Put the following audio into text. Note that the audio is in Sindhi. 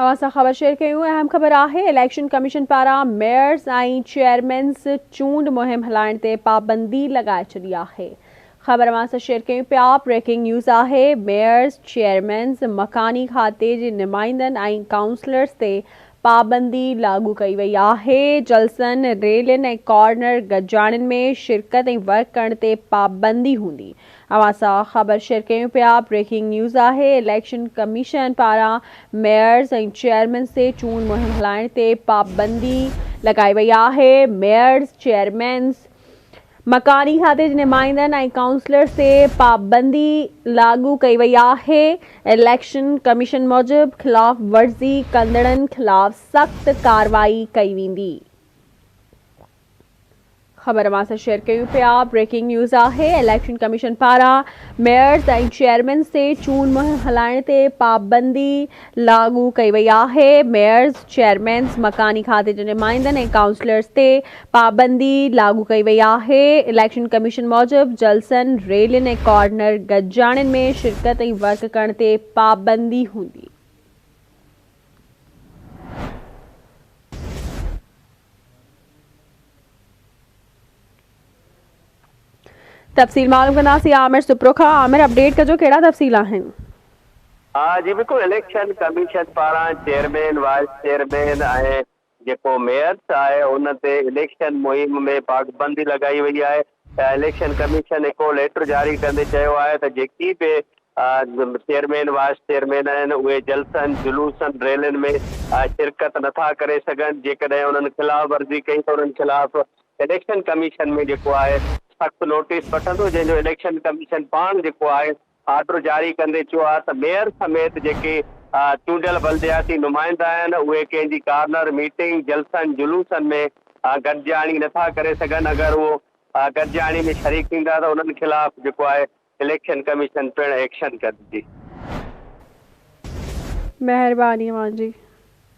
اوهان سان خبر شيئر ڪيون اهم خبر آهي اليڪشن ڪميشن پاران ميئرز ۽ چيئرمينز چونڊ مهم هلائڻ تي پابندي لڳائي ڇڏي آهي خبر اوهان سان شيئر ڪيون پيا بريڪنگ نيوز آهي ميئرز چيئرمينز مڪاني کاتي جي نمائندن ۽ ڪائونسلرز تي پابندي لاڳو ڪئي وئي آهي جلسن ريلين ۽ ڪارنر گڏجاڻين ۾ شرڪت ۽ ورڪ ڪرڻ تي پابندي هوندي اوهان سان خبر شيئر ڪيون پيا بريڪنگ نيوز آهي اليڪشن ڪميشن پاران ميئرز ۽ چيئرمينز تي چونڊ مهم هلائڻ تي پابندي لڳائي وئي آهي ميئرز چيئرمينز مڪاني کاتي جي نمائندن ۽ ڪائونسلرز تي پابندي لاڳو ڪئي وئي آهي اليڪشن ڪميشن موجب خلاف ورزي ڪندڙن خلاف سخت ڪارروائي ڪئي ويندي. خبر اوهان سان شيئر ڪيون پيا بريڪنگ نيوز آهي اليڪشن ڪميشن پاران ميئرز ۽ چيئرمينز تي چونڊ مهم هلائڻ تي پابندي لاڳو ڪئي وئي آهي ميئرز چيئرمينز مڪاني کاتي جي نمائندن ۽ ڪائونسلرز تي پابندي لاڳو ڪئي وئي آهي اليڪشن ڪميشن موجب جلسن ريلين ۽ ڪارنر گڏجاڻين ۾ شرڪت ۽ ورڪ ڪرڻ تي پابندي هوندي. تفصيل معلوم ڪنداسين عامر سپرو کان عامر اپڊيٽ ڪجو ڪهڙا تفصيل آهن. ها جي بلڪل اليڪشن ڪميشن پاران چيئرمين وائيس چيئرمين ۽ جيڪو ميئرس آهي ان تي اليڪشن مهم ۾ پابندي لڳائي وئي آهي اليڪشن ڪميشن هڪ ليٽر جاري ڪندي چيو آهي ته جيڪي به چيئرمين وائيس چيئرمين آهن اهي جلسن جلوسن ريلين ۾ شرڪت نٿا ڪري سگهن جيڪڏهن انهن خلاف ورزي ڪئي ته انهن خلاف اليڪشن ڪميشن ۾ جيڪو آهي سخت نوٽيس وٺندو جنهن جو اليڪشن ڪميشن پاڻ جيڪو آهي آرڊر جاري ڪندي چيو آهي ته ميئر سميت جيڪي چونڊيل بلدياتي نمائندا آهن اهي ڪنهن جي ڪارنر ميٽنگ جلسن جلوسن ۾ گڏجاڻي نٿا ڪري سگهن اگر اهو گڏجاڻي ۾ شريڪ ٿيندا ته انهن خلاف جيڪو آهي اليڪشن ڪميشن پڻ ايڪشن ڪندي. مهرباني اوهان جي.